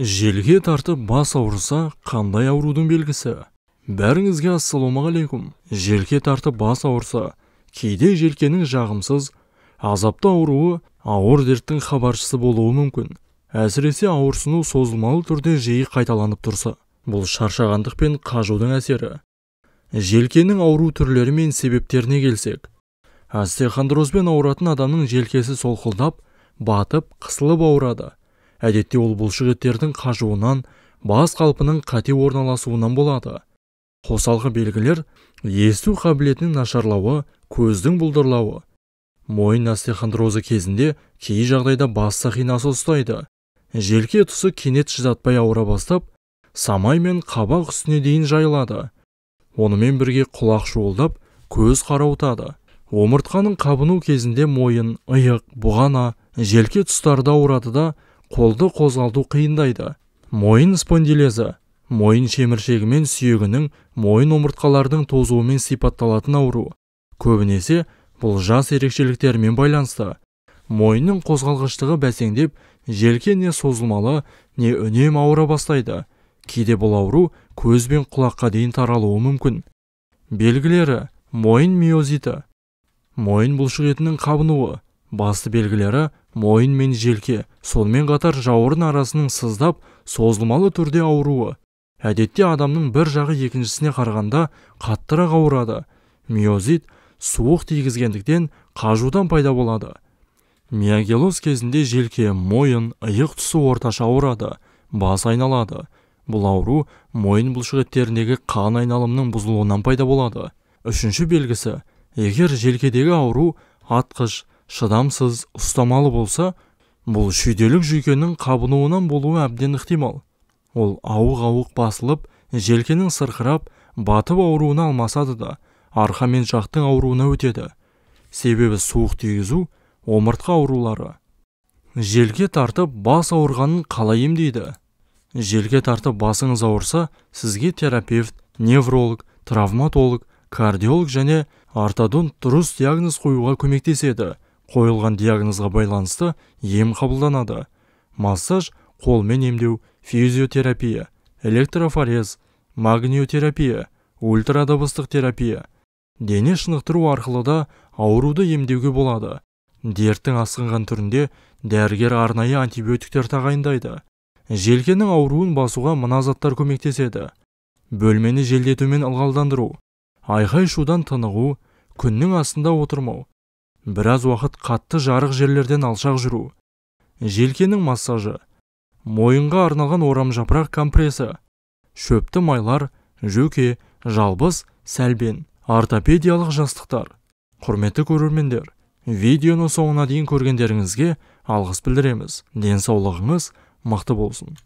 Желке тартып бас ауырса, қандай аурудың белгісі? Бәріңізге ассалаумағалейкум. Желке тартып бас ауырса, кейде желкенің жағымсыз, азапты ауруы ауыр дерттің хабаршысы болуы мүмкін. Әсіресе ауырсыну созылмалы түрде жиі қайталанып тұрса. Бұл шаршағандық пен қажудың әсері. Желкенің ауру түрлері мен себептеріне келсек, остеохондрозбен ауыратын адамның желкесі солқылдап, батып, қысылып ауырады. Әдетте ол бұлшық еттердің қажуынан, бас қалпының қате орналасуынан болады. Қосалқы белгілер есту қабілетінің нашарлауы, көздің бұлдырлауы. Мойын остеохондрозы кезінде кей жағдайда бас сақинасы ұстайды. Желке тұсы кенет шыдатпай ауыра бастап, самай мен қабақ үстіне дейін жайылады. Онымен бірге құлақ шуылдап, көз қарауытады. Омыртқаның қабыну кезінде мойын, иық, бұғана, желке тұстары да ауырады да, қолды қозғалту қиындайды. Мойын спондилезі мойын шеміршегі мен сүйегінің, мойын омыртқаларының тозуымен сипатталатын ауру. Көбінесе бұл жас ерекшеліктерімен байланысты. Мойынның қозғалғыштығы бәсеңдеп, желке не созылмалы, не үнемі ауыра бастайды. Кейде бұл ауру көз бен құлаққа дейін таралуы мүмкін. Белгілері: мойын миозиті, мойын бұлшық етінің қабынуы. Басты белгілері мойын мен желке, сонымен қатар жауырын арасының сыздап, созылмалы түрде ауруы. Әдетте адамның бір жағы екіншісіне қарағанда қаттырақ ауырады. Миозит суық тигізгендіктен қажудан пайда болады. Миогелоз кезінде желке, мойын, иық тұсы орташа ауырады, бас айналады. Бұл ауру мойын бұлшық еттеріндегі қан айналымының бұзылуынан пайда болады. Үшінші белгісі, егер желкедегі ауру атқыш, шыдамсыз, ұстамалы болса, бұл шүйделік жүйкенің қабынуынан болуы әбден ықтимал. Ол ауық-ауық басылып, желкенің сырқырап, батып ауруына алмасады да, арқа мен жақтың ауруына өтеді. Себебі суық тигізу, омыртқа аурулары. Желке тартып бас ауырғанын қалай емдейді? Желке тартып басыңыз ауырса, сізге терапевт, невролог, травматолог, кардиолог және ортодонт дұрыс диагноз қоюға көмектеседі. Қойылған диагнозға байланысты ем қабылданады. Массаж, қолмен емдеу, физиотерапия, электрофорез, магниотерапия, ультрадыбыстық терапия. Дене шынықтыру арқылы да ауруды емдеуге болады. Дерттің асқынған түрінде дәрігер арнайы антибиотиктер тағайындайды. Желкенің ауруын басуға мына заттар көмектеседі. Бөлмені желдетумен ылғалдандыру, айқай-шудан тынығу, күннің астында отырмау, біраз уақыт қатты жарық жерлерден алшақ жүру. Желкенің массажы, мойынға арналған орамжапырақ компресі, шөпті майлар, жөке, жалбыз, сәлбен, ортопедиялық жастықтар. Құрметті көрермендер, видеоны соңына дейін көргендеріңізге алғыс білдіреміз. Денсаулығыңыз мықты болсын.